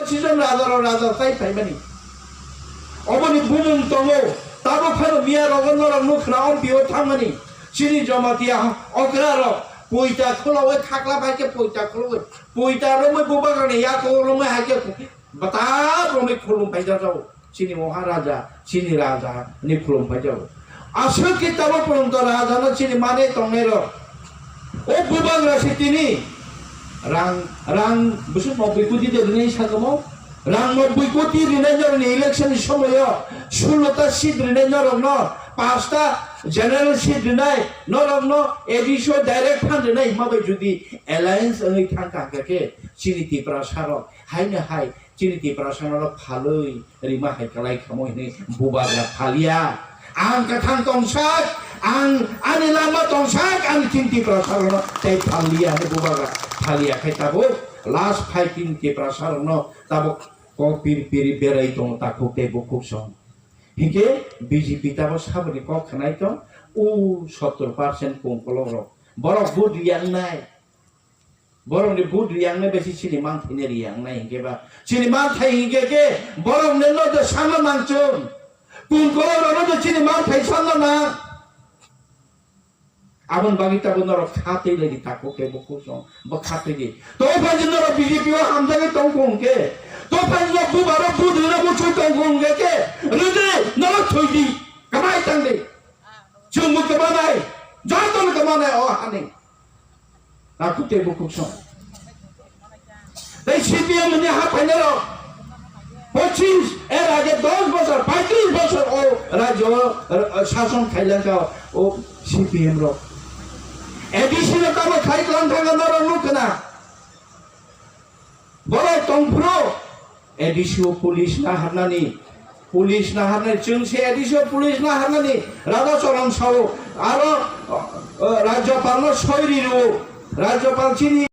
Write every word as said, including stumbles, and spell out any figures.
Season raja rok raja tai phaimani. Oboni bumung tongo. Tabuk phano miya rogo norok nuk khna om biyo thangmani. Chini Jamatia okra rok poita khulogwi khakla bai khe poita khulogwi. Poita romwi bubagrani yakugo romwi hai khe bata romwi khulum phaijak jago. Chini Maharaja, chini raja ni khulum phaijak jago. Aswk khe tabuk phrwngto raja no chini mane tongnai rok. O bubagra se tini rang, rang bwswk nobboi koti de rinai sakamo. Rang nobboi koti rinai norokni election ni somoyo sullo ta seat rinai norokno, pasta general seat rinai norokno, A D C o direct fund rinai hima bai jodi alliance wngwi thang kha khe chini Tiprasa rok haino hai chini Tiprasa no phalwi rima hai kalai khamo hinwi bubagra phalia. Ang kwthang tongsak, ang ani lama tongsak, ani chini Tiprasa rokno tei phalia hinwi bubagra phalia khai tabuk last fighting Tiprasa rokno tabuk kok piri piri berai tongo takhuk tei bukhuk song. Hinkhe B J P tabuk saboni kok khnai tong, u sottor percent kongkolok rok. Borok vote riyangnai. Borokni vote riyangnai bai se chini manthaino riyangnai hinkhe ba. Chini manthai hinkhe khe borokno no de sana nangchung. Kungkolok rokno de chini manthai sana nang. Aboni bagwi tabuk norok kha twi lai di takhuk tei bukhuk song bo kha twi di. To phai di norok B J P o hamjagwi tong kung khe. To phai di norok bubarok vote rwna muchung tong kung khe khe. Rwdi norok thwi di. Kwmai tang di. Chwngbo kwmanai. Jotono kwmanai o hani. Takhuk tei bukhuk song. Tei C P M ni ha phainai rok pochis er age dos bosor, paitris bosor o rajyo o, o, sason khailangkha o C P M rok. A D C no tamo khai klang thangkha norok nuk khna. Borok tongphuru A D C o police naharnani, police naharnani, chwng se A D C o police naharnani, Radha Charan sao, aro, o, o, Rajyapal no soi ri rwo, Rajyapal chini